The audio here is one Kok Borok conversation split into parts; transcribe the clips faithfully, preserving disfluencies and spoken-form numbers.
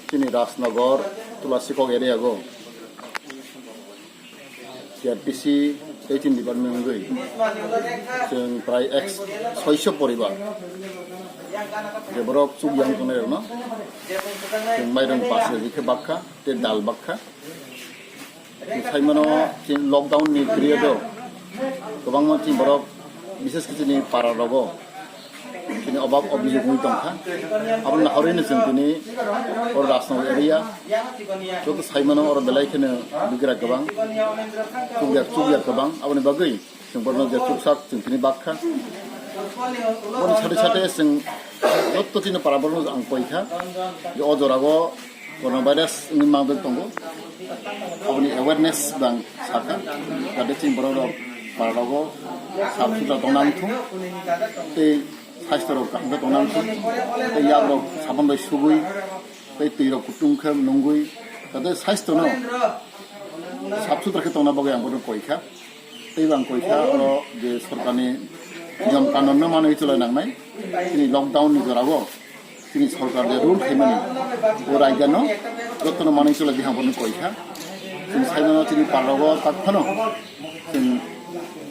Chini Rajnagar, Tulasikok area go T R P C eighteen department wngwi chwng prai ek soiso poribar je borok chuk yang tongnai rokno chwng mairung pas rwgwi khe bakha tei dal bakha. Saimano chini lockdown ni period o kwbangma chini borok, bises khe chini para rogo chini obab obijog wngwi tongkha. Abo nahorwi no chwng tini o Rajnagar area joto saimano oro belai kheno bigra kwbang, chukya chukya kwbang, aboni bagwi chwng borokno je chuksak chwng tini bakha. Boni sate sate chwng joto chini para borokno ang koikha je o jorao coronavirus wngwi manjak tongo, aboni awareness bang sakha, jate chini borok rok para rogo sap sutra tongna wngthung tei saisto rok kaham khe tongna wngthung tei yak rok sabon bai sugui tei twi rok kutung khe nungui jate saisto no sap sutra khe tongna bagwi ang bono koikha. Tei bang koikha oro je sorkarni niyom kanunno manwi chwlai nangnai. Chini lockdown ni jorao chini sorkar je rule khaimani o raidano jotono manwi chwlai di hangborno koikha. Chini saimano chini parrogo tak phano chwng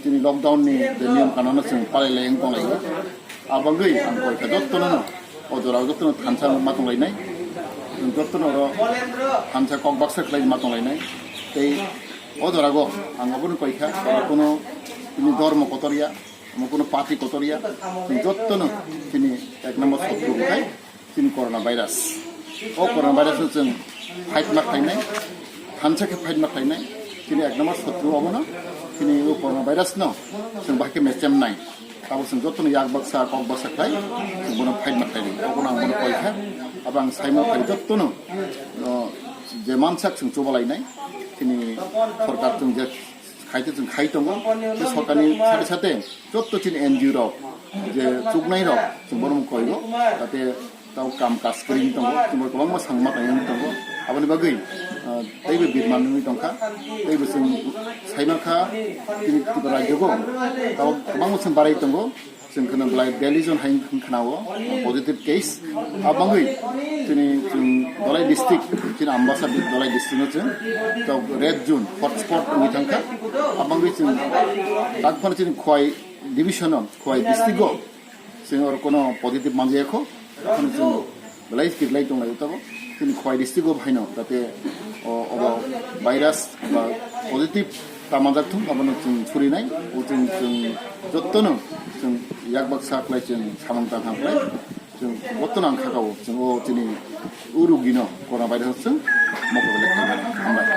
chini lockdown ni je niyom kanunno chwng palai lai wng tonglaio. Abagwi ang koikha jotono no o jorao jotono thansa ma tonglainai. Chwng jotono oro thansa kok baksa khlai ma tonglainai. Tei o jorao ang abono koikha, oro kono chini dormo kotor ya, omo kono party kotor ya, chwng jotono chini ek number sotru wngkhai chini corona virus. O corona virus no chwng fight ma khlainai, thansa khe fight ma khlainai. Chini ek number sotru obono, chini o corona virus no chwng bahai khe mechemnai. Abo chwng jotono yak baksa, kok baksa khlai, chwng bono fight ma khlainai. Obono ang bono koikha, abo ang saima phai jotono, o, je mansak chwng chubalainai. Chini sorkar chwng je khaite chwng khai tongo. Tei sorkarni sate sate joto chini N G O rok je chuknai rok chwng bono koigo, jate tau kam kaj kwrwi tongo, chwng kwbangma sangma kaiwi tongo. Aboni bagwi, ah, teibo birman wngwi tongkha, teibo chwng saimankha chini Tripura rajyogo tau kwbangma chwng barai tongo. Chwng kheno belai biyallis jon hai wngkha khna o positive case. Abangwi chini chwng Dhalai district, chini Ambasa Dhalai district no chwng tok red zone, hotspot wngwi thangkha. Abangwi chwng tak phano chini Khowai division o, Khowai district o chwng oro kono positive manjaya kho. Phano chwng belai kiklai tonglai tabuk. Chini Khowai district o phaino jate o, obo virus ba positive ta manjak thung, abono chwng surinai. O chwng, chwng jotono chwng yak baksa khlai chwng samung tang ham khlai. Chwng jotono ang khakao chwng o chini o rugino corona virus chwng mokol